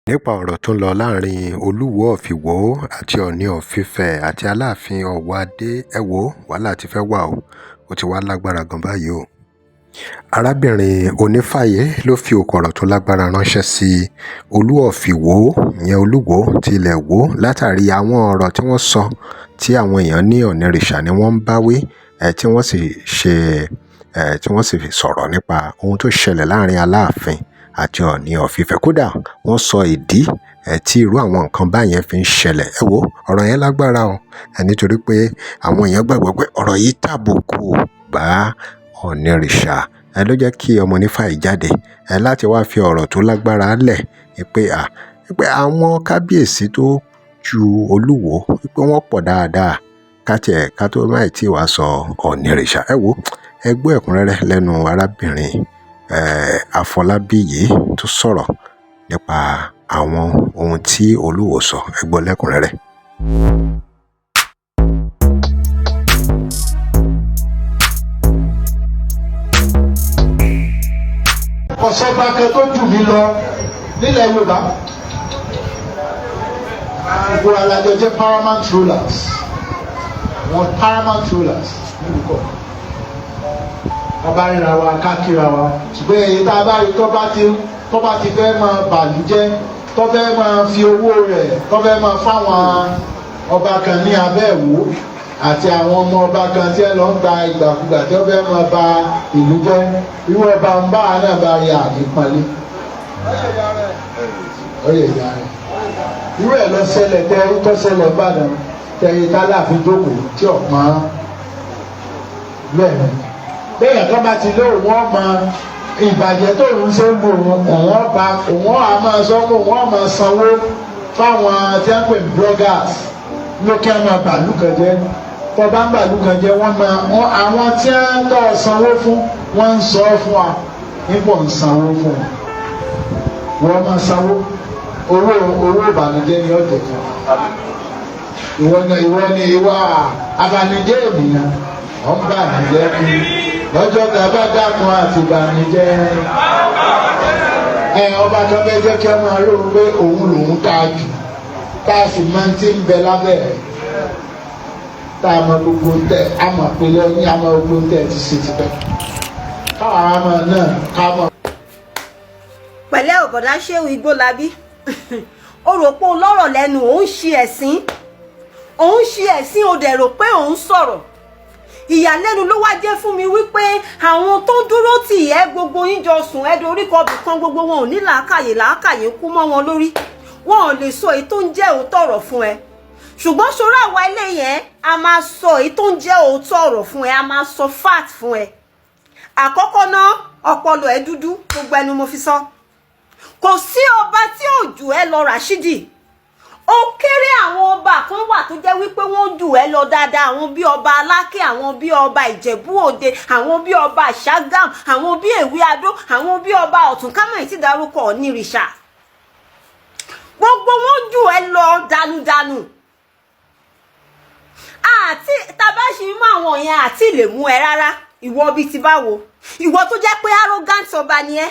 Nípa ọ̀rọ̀ tó ń lọ láàrin Olúwo of Ìwọ àti Ooni of Ife àti Aláàfin Ọwọ́adé, ẹ wò ó, wàhálà ti fẹ́ wà ó, ó ti wá lágbára gan báyìí o. Arábìnrin Onífàyè ló fi òkò ọ̀rọ̀ tó lágbára ránṣẹ́ sí Olú of Ìwó, ìyẹn Olúwo ti ilẹ̀ Ìwó, látàrí àwọn ọ̀rọ̀ tí wọ́n sọ tí àwọn èèyàn ní Ọ̀nìrìṣà ni wọ́n ń bá wí, tí wọ́n sì ṣe, tí wọ́n sì sọ̀rọ̀ nípa ohun tó ṣẹlẹ̀ láàrin Aláàfin àti Ọọ̀ni of Ife. Kódà wọ́n sọ ìdí tí irú àwọn nǹkan báyẹn fi ń ṣẹlẹ̀. Ẹ wo ọ̀rọ̀ yẹn lágbára o, nítorí pé àwọn èèyàn gbàgbọ́ pé ọ̀rọ̀ yìí tàbùkù bá Ọ̀nìrìṣà. Ló jẹ́ kí ọmọ Onífàyè jáde láti wá fi ọ̀rọ̀ tó lágbára lẹ̀ pé, à, pé àwọn kábíyèsí tó ju Olúwo pé wọ́n pọ̀ dáadáa ká tiẹ̀ ká tó máì tí wàá sọ Ọ̀nìrìṣà. Ẹ wo, ẹ gbọ́ ẹ̀kúnrẹ́rẹ́ lẹ́nu arábìnrin Àfọlábí yìí tó sọ̀rọ̀ nípa àwọn ohun tí Olúwo sọ. Ẹ gbọ́ lẹ́kúnrẹ́rẹ́. Kọ̀sọ́ba kan tó jù mí lọ nílẹ̀ Yorùbá. Gbogbo alájọ jẹ́ paramount rulers, wọn paramount rulers nílùú kọ̀ọ̀kan. Bàbá ríra wa kákíra wa, ṣùgbọ́n èyí tá a bá rí tó bá ti fẹ́ máa bàlújẹ́, tó fẹ́ máa fi owó rẹ̀, tó fẹ́ máa fáwọn ọba kan ní abẹ́ ìwò àti àwọn ọmọ ọba kan tí ẹ lọ ń gba ìgbàkúgbà tí wọ́n fẹ́ máa ba ìlú jẹ́, irú ọba ń bá náà bá rí ànípọ́nlé. Oyè ìyá rẹ̀. Irú ẹ̀ lọ ṣẹlẹ̀ tẹ́ tó ṣẹlẹ̀ Ìbàdàn tẹ̀yìn tálàfin jókòó tí ọ̀pọ̀n bẹ́ẹ̀ ni. Bẹ́ẹ̀ kan bá ti lóun wọ́n mọ ìbàjẹ́ tó ń ṣe ń bu òun, òun ọba òun á máa sọ pé òun á máa sanwó fáwọn tí wọ́n pè ní bloggers lókè á máa bàlú kan jẹ́. Tó bá ń bàlú kan jẹ́, wọ́n máa wọ́n àwọn tí wọ́n tọ́ sanwó fún wọ́n ń sọ fún wa nípò ń sanwó fún wọn. Wọ́n máa sanwó owó, owó ìbànújẹ́ ni ọ̀jẹ̀ kan. Ìwọ ni, ìwọ ni, ìwà abanijẹ́ ènìyàn ọ̀ ń bànújẹ́ kú lọ́jọ́ tá a bá dákun àti ìbànújẹ́. Ẹ ọba kan fẹ́ jẹ́ kí ọ máa rí òun pé òun lòun tá a jù, tá a sì máa ti ń bẹ lábẹ́ ẹ̀, tá a mọ gbogbo tẹ a mọ̀ pé lẹ́yìn a mọ gbogbo tẹ ti ṣe tipẹ́ káwa ọmọ náà ká mọ̀. Pẹ̀lẹ́ ọ̀bọ̀dá Ṣéwù Igbólabí, ó rò pé ó lọ́rọ̀ lẹ́nu, òun ṣe ẹ̀sín, òun ṣe ẹ̀sín, ó dẹ̀ rò pé òun sọ̀rọ̀. Ìyàlẹ́nu ló wá jẹ́ fún mi wípé àwọn tó dúró tì ẹ́, gbogbo yín jọ sùn ẹ́ dorí kọbì kan, gbogbo wọn ò ní làákàyè, làákàyè kú mọ́ wọn lórí, wọn ò lè sọ èyí tó ń jẹ́ òótọ́ ọ̀rọ̀ fún ẹ. Ṣùgbọ́n ṣòro àwa ilé yẹn, a máa sọ èyí tó ń jẹ́ òótọ́ ọ̀rọ̀ fún ẹ, a máa sọ fact fún ẹ. Àkọ́kọ́ náà, ọpọlọ ẹ dúdú, gbogbo ẹnu mo fi sọ. Kò sí ọba tí ò jù ẹ lọ, Rashidi, ó kéré. Àwọn ọba kan wà tó jẹ́ wípé wọ́n jù ẹ́ lọ dáadáa, àwọn bí ọba Aláké, àwọn bí ọba Ìjẹ̀bú Òde, àwọn bí ọba Ṣàgám, àwọn bí Èwe Adó, àwọn bí ọba Ọ̀tún kámẹ́rì tí dárúkọ Onírìṣà, gbogbo wọn jù ẹ́ lọ dànùdànù. Àti tabaṣi mú àwọn yẹn àti lè mú ẹ rárá. Ìwọ bíi ti báwo? Ìwọ tó jẹ́ pé arrogant ọba ni ẹ́,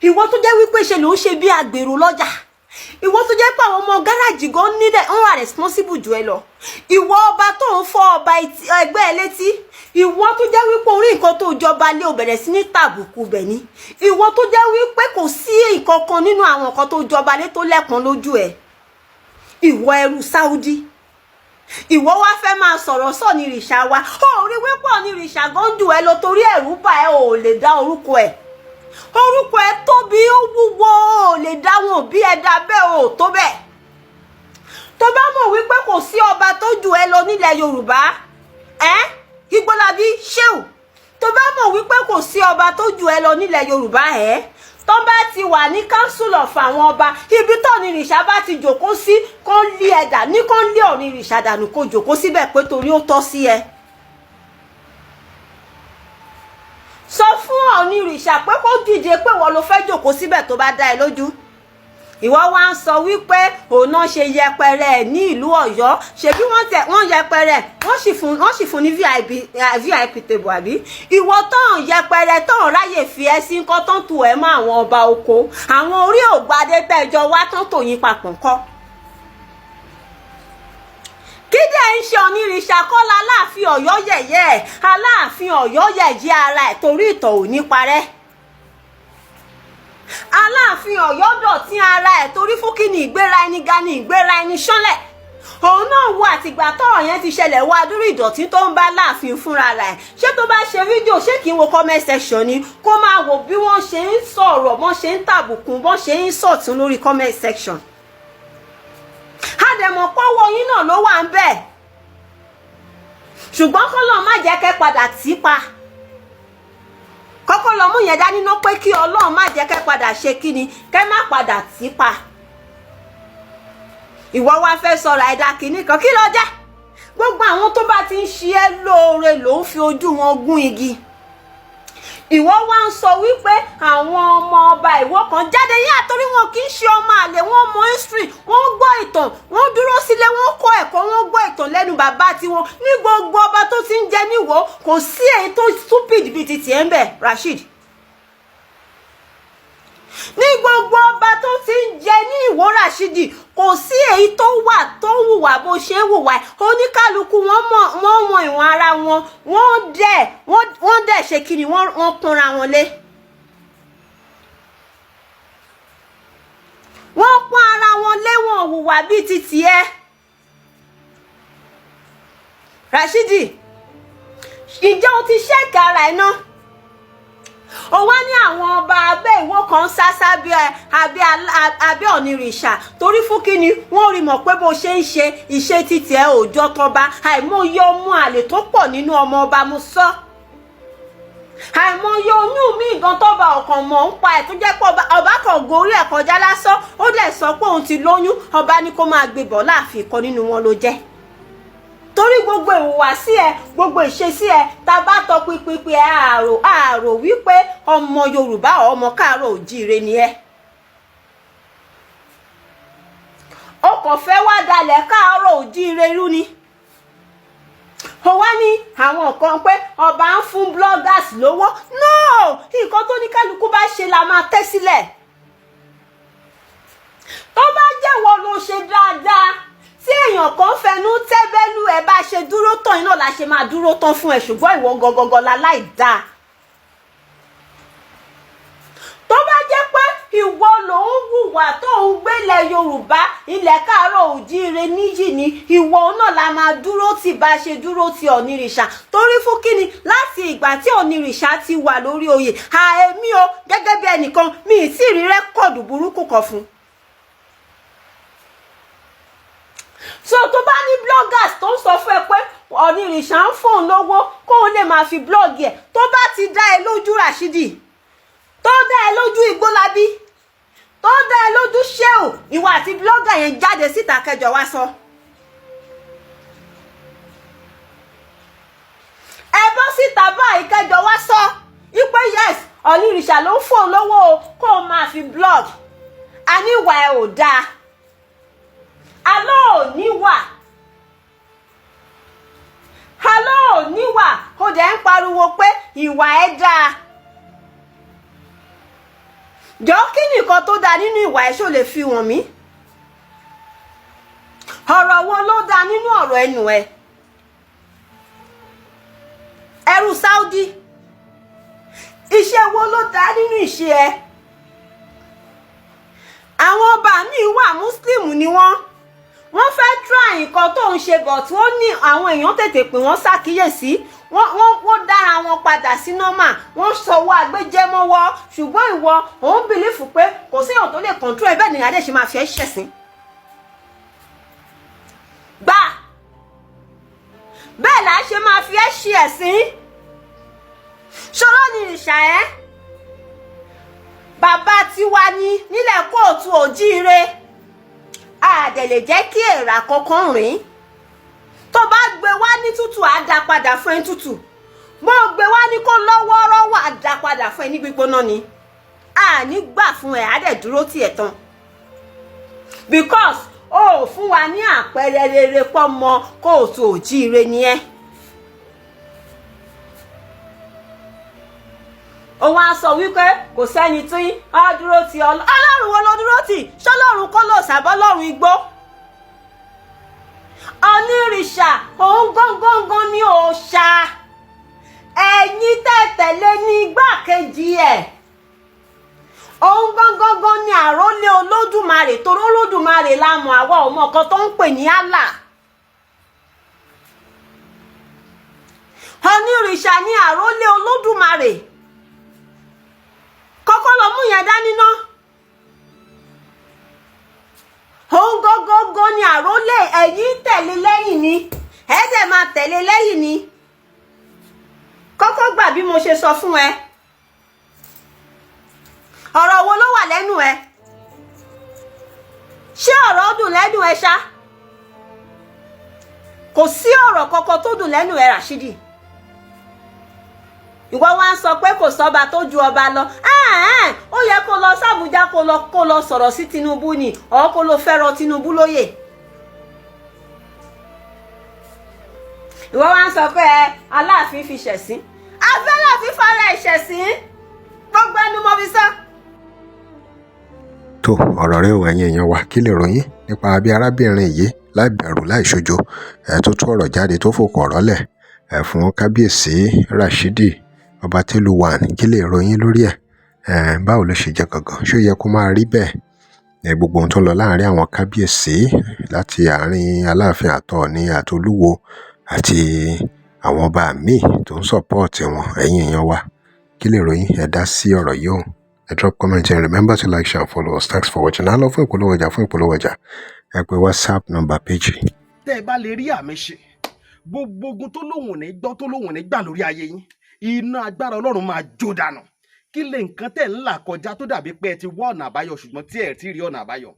ìwọ tó jẹ́ wípé ṣe ló ń ṣe bí àgbèrò lọ́jà, ìwọ tó jẹ́ pé àwọn ọmọ gáràjì gan nílẹ̀ ń wà responsible jù ẹ lọ, ìwọ ọba tó ń fọ́ ọba ẹgbẹ́ ẹ létí, ìwọ tó jẹ́ wípé orí nǹkan tó jọba lé o bẹ̀rẹ̀ sí ní tàbùkù bẹ̀ ní, ìwọ tó jẹ́ wípé kò sí nǹkan kan nínú àwọn nǹkan tó jọba lé tó lẹ́pọ̀n lójú ẹ̀, ìwọ ẹrú Saudi, ìwọ wá fẹ́ máa sọ̀rọ̀ sọ̀ ní ìrìṣà wa. Ó rí wípé ní ìrìṣà gan jù ẹ lọ, torí ẹ̀rù bà ẹ́, ò lè dá orúkọ ẹ̀. Orúkọ ẹ tóbi, ó wúwo, ò lè dá wọn òbí ẹ dá bẹ́ẹ̀, ò tó bẹ́ẹ̀. Tó bá mọ̀ wípé kò sí ọba tó jù ẹ lọ nílẹ̀ Yorùbá ẹ, Igbólabí Ṣéwù, tó bá mọ̀ wípé kò sí ọba tó jù ẹ lọ nílẹ̀ Yorùbá ẹ, tó bá ti wà ní council of àwọn ọba, ibi tó ní ìrìṣà bá ti jòkó sí, kó lé ẹ̀dà ní kó lé ọ̀rìn ìrìṣà dànù, kó jòkó síbẹ̀ pé torí ó tọ́ sí ẹ. Sọ fún Ọ̀ọ̀ni ìrìṣà pé kó dìde pé wọ́n ló fẹ́ jòkó síbẹ̀ tó bá dá ẹ lójú. Ìwọ wá ń sọ wípé òun náà ṣe yẹpẹrẹ ẹ ní ìlú Ọ̀yọ́. Ṣebí wọ́n tẹ wọ́n yẹpẹrẹ, wọ́n sì fún ní VIP, VIP table, àbí? Ìwọ tán yẹpẹrẹ, tán ráyè fi ẹ sí nǹkan tán tù ẹ mọ́ àwọn ọba oko, àwọn orí ògbadé tẹjọ wá tán tòyìn papọ̀ ńkọ́? Kí dẹ̀ ń ṣe Onírìṣà kọ́lá Aláàfin Ọ̀yọ́ yẹ̀yẹ́ ẹ̀? Aláàfin Ọ̀yọ́ yẹ̀yẹ́ ara ẹ̀ torí ìtàn ò ní parẹ́. Aláàfin Ọ̀yọ́ dọ̀tí ara ẹ̀ torí fún kí ni? Ìgbéra ẹni ga ni ìgbéra ẹni ṣánlẹ̀. Òun náà wo àtìgbà tọ́rọ̀ yẹn ti ṣẹlẹ̀, wá dúró ìdọ̀tí tó ń bá láàfin fúnra rẹ̀. Ṣé tó bá ṣe fídíò, ṣé kí n wo comment section ni, kó máa wò bí wọ́n ṣe ń sọ̀rọ̀, bọ́n ṣe ń tàbùkù, bọ́n ṣe ń sọ̀tún lórí comment section? Àdẹ̀mọ̀ pọ́wọ́ yín náà ló wà ń bẹ̀, ṣùgbọ́n kọ́lọ́ má jẹ́ kẹ́ padà tí pa. Kọ́kọ́ lọ mú yẹn dání ná, pé kí Ọlọ́run má jẹ́ kẹ́ padà ṣe kíni, kẹ́ má padà tí pa. Ìwọ wá fẹ́ sọ̀rọ̀ ẹ̀dá kìíní kan, kí ló jẹ́? Gbogbo àwọn tó bá ti ń ṣe ẹ́ lóore ló ń fi ojú wọn gún igi. Ìwọ wá ń sọ wípé àwọn ọmọ ọba Ìwó kan jáde yá, torí wọn kì í ṣe ọmọ àlè. Wọn mọ history, wọn gbọ́ ìtàn, wọn dúró sílé, wọn kọ́ ẹ̀kọ́, wọn gbọ́ ìtàn lẹ́nu bàbá tiwọn. Ní gbogbo ọba tó ti ń jẹ níwò, kò sí èyí tó stupid bíi ti tiẹ̀ ń bẹ̀, Rasheed. Ní gbogbo ọba tó ti ń jẹ ní Ìwó, Rashidi, kò sí èyí tó wà tó hùwà bó ṣe ń hùwà. Oníkálukú wọn mọ, wọn mọ ìwọ̀n ara wọn, wọ́n dẹ̀ ṣe kí ni, wọ́n pọ́nra wọn lé. Wọ́n pọ́n ara wọn lé, wọn hùwà bíi ti tiẹ̀. Rashidi, ìjọ o ti check ara ẹ̀ náà? Ó wá ní àwọn ọba abẹ́ Ìwó kan sá sábẹ́ abẹ́ Ọ̀nìrìṣà torí fún kíni? Wọ́n rí mọ̀ pé bó ṣe ń ṣe ìṣe títì ẹ òòjọ́ tọba. Àìmọye ọmọ àlè tó pọ̀ nínú ọmọ ọba, mo sọ, àìmọye oyún mi gan tọba ọkàn mọ̀ ń pa ẹ̀, tó jẹ́ pé ọba kan gorí ẹ̀ kọjá lásán, ó dẹ̀ sọ pé òun ti lóyún, ọba ní kó máa gbé bọ̀ láàfin. Kan nínú wọn ló jẹ́, torí gbogbo ìhùwàsí ẹ, gbogbo ìṣesí ẹ, tá a bá tọ pinpin ẹ, àrò wípé ọmọ Yorùbá, ọmọ káàárọ̀ òjíire ni ẹ. Ó kàn fẹ́ wá dalẹ̀ káàárọ̀ òjíire rú ni. Ó wá ní àwọn kan pé ọba ń fún bloggers lówó. No, nǹkan tó ní kálukú bá ṣe la máa tẹ́ sílẹ̀. Tó bá jẹ́wọ́ ló ṣe dáadáa, tí èèyàn kan fẹnu tẹ́bẹ́lú ẹ, bá ṣe dúró tán iná la ṣe máa dúró tán fún ẹ. Ṣùgbọ́n ìwọ gangan la láì dáa. Tó bá jẹ́ pé ìwọ ló ń hùwà tó ń gbélé Yorùbá, ilẹ̀ káàárọ̀ òjíire níyì ni, ìwọ náà la máa dúró tì bá ṣe dúró ti Ọ̀nìrìṣà. Torí fún kíni? Láti ìgbà tí Ọ̀nìrìṣà ti wà lórí oyè, àìmí o, gẹ́gẹ́ bí ẹnìkan, mi ì tí ì rí record burúkú kan fún. So tó bá ní bloggers tó ń sọ fún ẹ pé Ọ̀nìrìṣà ń fóun lówó kóun lè máa fi blog ẹ, tó bá ti dá ẹ lójú, Rashidi, tó dá ẹ lójú, Igbólábí, tó dá ẹ lójú, Sheu, ìwà àti blogger yẹn jáde síta kẹjọ wá sọ. Ẹ bọ́ síta báyìí kẹjọ wá sọ ipe yes, Ọ̀nìrìṣà ló ń fóun lówó o kóun máa fi blog. Àní ìwà ẹ ò dáa, alọ́ ò níwà, alọ́ ò níwà. Ó dẹ̀ ń pariwo pé ìwà ẹ dáa. Jọ, kí nìkan tó dáa nínú ìwà ẹ? Ṣó lè fi wọ̀n mí? Ọ̀rọ̀ wo ló dáa nínú ọ̀rọ̀ ẹnu ẹ? Ẹrú Saudi, iṣẹ́ wo ló dáa nínú ìṣe ẹ? Àwọn ọba míì wà, Muslim ni wọ́n fẹ́ try nǹkan tó ń ṣe, but wọ́n ní àwọn èèyàn tètè pè wọ́n ṣàkíyèsí, wọ́n dára wọn padà sí normal, wọ́n sọwọ́ agbẹjẹmọ́wọ́. Ṣùgbọ́n ìwọ òun believe pé kò séèyàn tó lè control ẹ, bẹ́ẹ̀ ni adé ṣe máa fi ẹ́ ṣẹ̀sín gbà, bẹ́ẹ̀ là á ṣe máa fi ẹ́ ṣe ẹ̀sín. Ṣọlọ́ ni ìṣà ẹ́ bàbá tiwa ní nílẹ̀ kóòtù òjíire, a dẹ̀ lè jẹ́ kí èèrà kankan rìn. Tó bá gbé wá ní tútù, á dá padà fún ẹ tútù. Bó gbé wá ní kó lọ́wọ́rọ́wọ́, á dá padà fún ẹ ní gbígbóná ni. A ní gbà fún ẹ, á dẹ̀ dúró tì ẹ̀ tán. Because ó ò fún wa ní àpẹẹrẹ rere pọ́ mọ kóòtù òjíire ni ẹ́. Ó wá sọ wípé kò sẹ́ni tí á dúró ti Ọlọ́run. Wo ló dúró tì? Ṣọlọ́run kọ́ ló sàbọ́ lọ́run igbó? Onírìṣà òun gángan ní òòṣà. Ẹ̀yin tẹ̀tẹ̀lé ní igbákejì ẹ̀, òun gángan ní àrólé Olódùmarè, torí Olódùmarè la mọ̀, àwa ọmọ kan tó ń pè ní Allah. Onírìṣà ní àrólé Olódùmarè. Kọ́kọ́ lọ mú yẹn dání ná. Òun gógógó ni àrólé, ẹ̀yin tẹ̀lé lẹ́yìn ni, ẹ̀ dẹ̀ máa tẹ̀lé lẹ́yìn ni. Kọ́kọ́ gbà bí mo ṣe sọ fún ẹ. Ọ̀rọ̀ wo ló wà lẹ́nu ẹ? Ṣé ọ̀rọ̀ dùn lẹ́nu ẹ ṣá? Kò sí ọ̀rọ̀ kankan tó dùn lẹ́nu ẹ, Rashidi. Ìwọ wá ń sọ pé kò sọ́ba tó ju ọba lọ. Ó yẹ kó lọ sàbújá, kó lọ sọ̀rọ̀ sí Tinubu ni, ọ̀ kó lọ fẹ́ rọ Tinubu lóyè. Ìwọ wá ń sọ pé ẹ Aláàfin fi ṣẹ̀sín. Afẹ́láàfin fara ẹ̀ ṣẹ̀sín, gbogbo ẹnu mo fi sọ. Tó ọ̀rọ̀ rẹ ò, ẹ̀yin èèyàn wa, kí lè ròyìn nípa bí arábìnrin yìí láì bẹ̀rù láì ṣojo ẹ̀ tó tú ọ̀rọ̀ jáde, tó fòkò ọ̀rọ̀ lẹ̀ ẹ̀ fún kábíyèsí Rashidi Ọbatẹ́lu one? Kí lè ròyìn lórí ẹ̀? Báwo ló ṣe jẹ́ gangan? Ṣó yẹ kó máa rí bẹ́ẹ̀? Gbogbo ohun tó ń lọ láàrin àwọn kábíyèsí, láti àárín Aláàfin àtọ̀ọ̀ni àtolúwo àti àwọn ọba míì tó ń support wọn. Ẹ̀yin èèyàn wa, kí lè ròyìn? Ẹ dá sí ọ̀rọ̀ yìí o. Ẹ drop comment and remember to like, share and follow us. Thanks for watching. Á lọ fún ìpolówó ọjà. Fún ìpolówó ọjà, ẹ pè WhatsApp number page. Tẹ́ ẹ bá lè rí àmì ṣe, gbogbo ogun tó lóhùn ní gbọ́, tó lóhùn ní gbà lórí ayé yín, iná agbára Ọlọ́run máa jó dànù. Kí lè nǹkan tẹ̀ ń là kọjá tó dàbí pé ẹ ti wá ọ̀nà àbáyọ, ṣùgbọ́n tí ẹ ti rí ọ̀nà àbáyọ?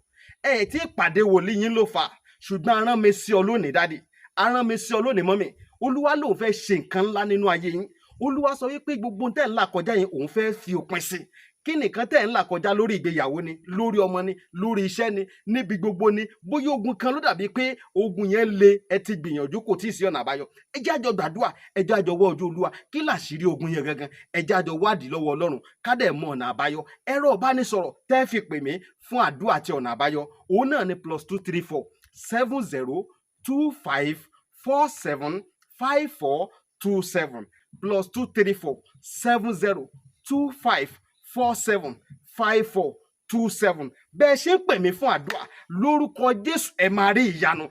Ẹ ti pàdé wòlíì yín ló fà, ṣùgbọ́n arán mi sí ọ lónìí, daddy, arán mi sí ọ lónìí, mummy. Olúwa lòun fẹ́ ṣe nǹkan ńlá nínú ayé yín. Olúwa sọ wípé gbogbo tẹ̀ ń là kọjá yẹn, òun fẹ́ fi òpin sí. Kí nìkan tẹ̀ ń là kọjá? Lórí ìgbéyàwó ni, lórí ọmọ ni, lórí iṣẹ́ ni, níbi gbogbo ni. Bóyá ogun kan ló dàbí pé ogun yẹn le, ẹ ti gbìyànjú, kò tí ì sí ọ̀nà àbáyọ. Ẹ jẹ́ àjọ gbàdúrà, ẹ jẹ́ àjọ wọ́ ojú Olúwa. Kí làṣírí ogun yẹn gangan? Ẹ jẹ́ àjọ wádìí lọ́wọ́ Ọlọ́run, ká dẹ̀ mọ ọ̀nà àbáyọ. Ẹ̀rọ ìbánisọ̀rọ̀ tẹ́ fi pè mí fún àdúrà àti ọ̀nà àbáyọ, òun náà ni +234 70 25 47 54 27, +234 70 25 47 54 27. Bẹ́ẹ̀ ṣe ń pè mí fún àdúrà, lórúkọ Jésù, ẹ máa rí ìyanu.